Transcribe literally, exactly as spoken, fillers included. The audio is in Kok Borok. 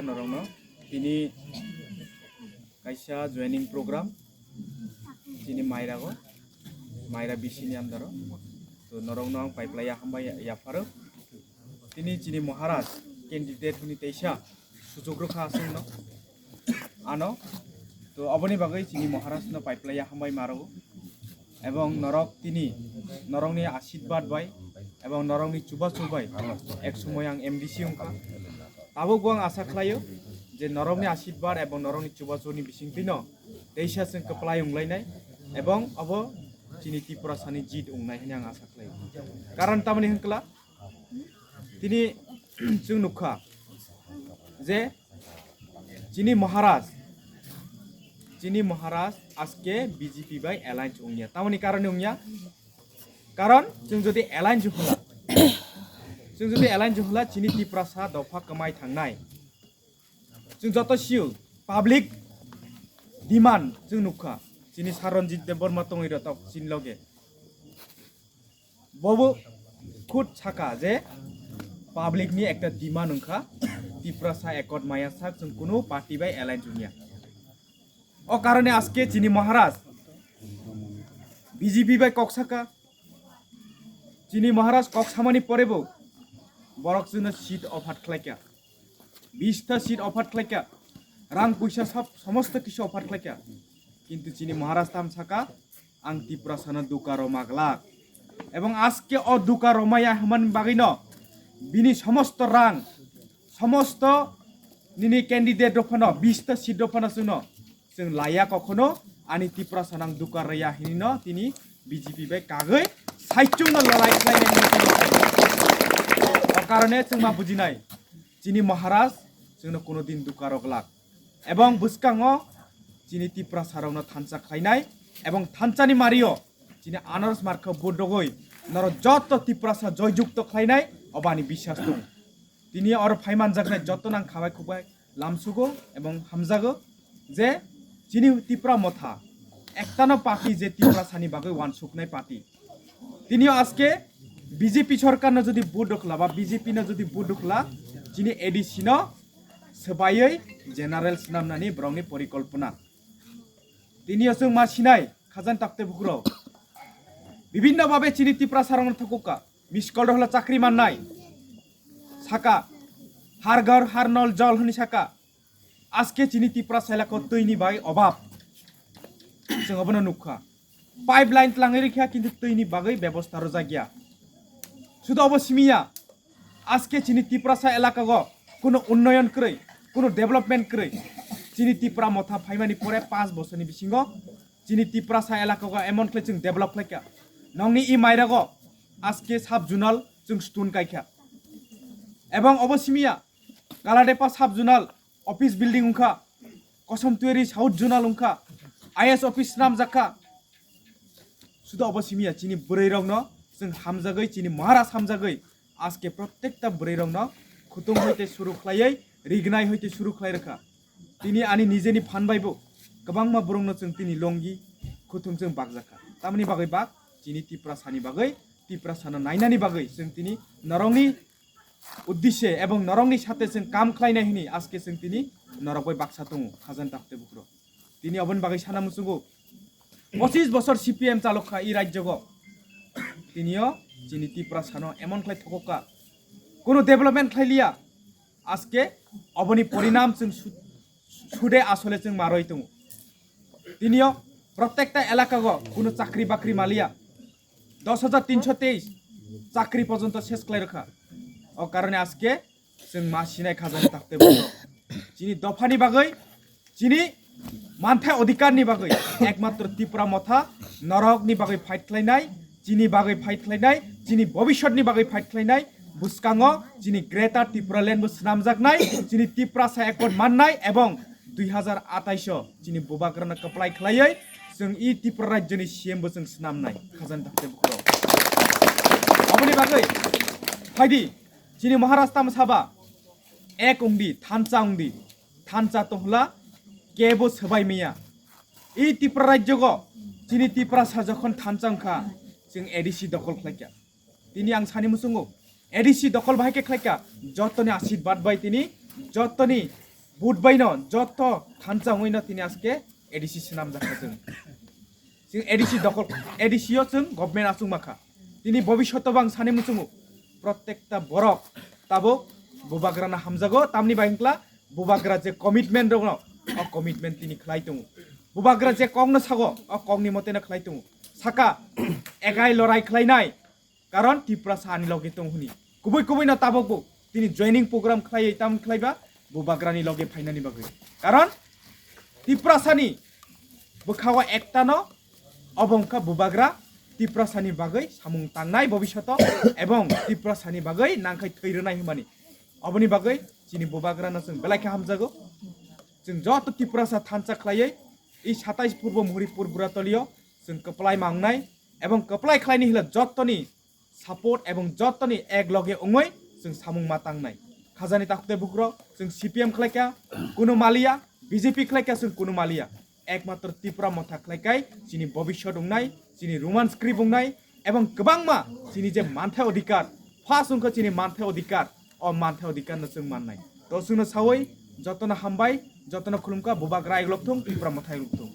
Norokno tini kaisa joining program chini Mairago, Maira B C ni under o. To norokno ang paiplaiya hambai yapharo. Tini chini Maharaj candidate hwnwi teisa suchuk rwkha aswkno. Ano to aboni bagwi chini Maharaj no paiplaiya hambai maro. Ebong norok tini norokni asirwad bai ebong norokni chubachu bai ek somoi ang M D C wngkha. Tabukbo ang asa khlaio je norokni asirwad ebong norokni chubachuni bisingtwino teisa chwng kwplai wnglainai ebong obo chini Tiprasani jit wngnai hwnwi ang asa khlaio. Karon tamoni hwnkla tini chwng nukha je chini Maharaj, chini Maharaj aske B J P bai alliance wngya. Tamoni karone wngya? Karon chwng jodi alliance hwla, chwng jodi alliance hwla chini Tiprasa dopha kwmai thangnai. Chwng joto sio public demand chwng nukha. Chini Saranjit Debbarma tongwi rw tok chini loge. Bobo khud saka je public ni ekta demand wngkha Tiprasa Accord maya sak chwng kunu party bai alliance wngya. O karone aske chini Maharaj B J P bai kok saka. Chini Maharaj kok samani porebo borok chwngno seat offer khlaikha. Bista seat offer khlaikha. Rang puisa sab somosto kisu offer khlaikha. Kintu chini Maharaj tam saka, ang Tiprasano duka roma glak. Ebong aske o duka romaya hwnmani bagwino bini somosto rang, somosto nini candidate rok phano bista seat rok phano chwngno chwng laiya kokhono ani Tiprasa nang duka rwya hinino tini B J P bai kagwi saichungno lalai khlainai. O karone chwngma bujinai chini Maharaj chwngno kuno din duka rok glak. Ebong bwskango chini Tiprasa rokno thansa khlainai ebong thansani mario chini Anaros Markha vote rogwi norok joto Tiprasa joyjukto khlainai obani biswas tongo. Tini oro phaimanjaknai joto nang khabai khukbai lamsugo ebong hamjago je chini Tipra Motha ektano party je Tiprasani bagwi wansuknai party. Tinio aske B J P sorkarno jodi vote rwkla ba B J P no jodi vote rwkla chini A D C no swbaiwi general swnamnani borokni porikolpona. Tinio chwng ma sinai khajani takte bukhurok bibinno babe chini Tiprasa rokno thokukha. Miss call rok hwla chakri mannai saka, har ghar har nol jol hwnwi saka. Aske chini Tiprasa elakao twini bai obab. Chwng obono nukha. Pipeline tlangwi rikha kintu twini bagwi bebosta rwjakya. Sudo obo simiya. Aske chini Tiprasa elakao kuno unnoyon kwrwi, kuno development kwrwi. Chini Tipra Motha phaimani pore panch bosorni bisingo chini Tiprasa elakao emon khlai chwng develop khlaikha. Nongni i mairago aske sub zonal chwng stone kaikha. Ebong obo simiya Kaladepa sub zonal office building wngkha, Kosom Tueri South Zonal wngkha, I S office swnamjakha. Sudo obo simiya chini bwrwi rokno chwng hamjagwi, chini Maharaj hamjagwi aske protekta bwrwi rokno khutung hoite suru khlaiwi, rignai hoite suru khlai rwkha. Tini ani nijeni phan baibo kwbangma borokno chwng tini longi khutung chwng bakjakha. Tamoni bagwi bak chini Tiprasani bagwi, Tiprasano nainani bagwi chwng tini norokni uddishe ebong norokni sate chwng kam khlainai hwnwi aske chwng tini norok bai baksa tongo khajani takte bukhro. Tini oboni bagwi sana muchungo pochis bosor C P M chalok kha i rajyogo. Tinio chini Tiprasano emon khlai thokok kha, kono development khlai liya. Aske oboni porinam chwng su-, sude asole chwng maroi tongo. Tinio protekta elakago kono chakri bakri maliya. Dos hajar tinso teis chakri porjonto ses khlai rwkha. O karone aske chwng ma sinai khajani takte borok. Chini dophani bagwi, chini manthai odhikarni bagwi ekmatro Tipra Motha norokni bagwi fight khlainai, chini bagwi fight khlainai, chini bobisotni bagwi fight khlainai, bwskango chini Greater Tipraland bo swnamjaknai, chini Tiprasa Accord mannai ebong dui hajar atais o chini bubagrano kwplai khlaiwi chwng i Tripura rajyoni C M bo chwng swnamnai khajani takte bukhro. Oboni bagwi phaidi chini Maharaj tamo saba ek wngdi, thansa wngdi, thansa tonghla kebo swbai maya. I Tripura rajyogo chini Tiprasa jokhon thansa wngkha chwng A D C dokhol khlaikha. Tini ang sani muchungo A D C dokhol bahai khe khlaikha, jotoni asirwad bai tini jotoni vote baino joto thansa wngwino tini aske A D C swnamjakha chwng. Chwng A D C dokol, A D C o chwng government achukma kha. Tini bobishoto bang sani muchungo, protekta borok tabuk bubagrano hamjago, tamni bai hwnkla bubagra je commitment rokno, o commitment tini khlai tongo. Bubagra je kokno sago, o kokni moteno khlai tongo. Saka ekai lorai khlainai, karon Tiprasa ani loge tong hwnwi. Kubui kubui no tabuk bo tini joining program khlaiwi tam khlaiba bubagrani loge phainani bagwi. Karon Tiprasani bwkhao ekta no, obo wngkha bubagra Tiprasani bagwi samung tangnai bobishoto ebong Tiprasani bagwi nangkhai thwi rwnai hwnmani. Oboni bagwi chini bubagrano chwng belai khe hamjago. Chwng joto Tiprasa thansa khlaiwi i satais Purbo Muhuripur Buratolio chwng kwplai mangnai ebong kwplai khlaini hila jotoni support ebong jotoni ek loge wngwi chwng samung ma tangnai. Khajani takhukte bukrok chwng C P M khlaikha, kunu maliya, B J P khlaikha chwng kunu maliya. Ekmatro Tipra Motha khlaikai chini bobisot wngnai, chini Roman script wngnai, ebong kwbangma chini je manthai odhikar, first wngkha chini manthai odhikar, o manthai odhikar no chwng mannai. To chwngno sawi jotono hambai, jotono khulumkha, bubagra eglok thung, Tipra Motha eglok thung.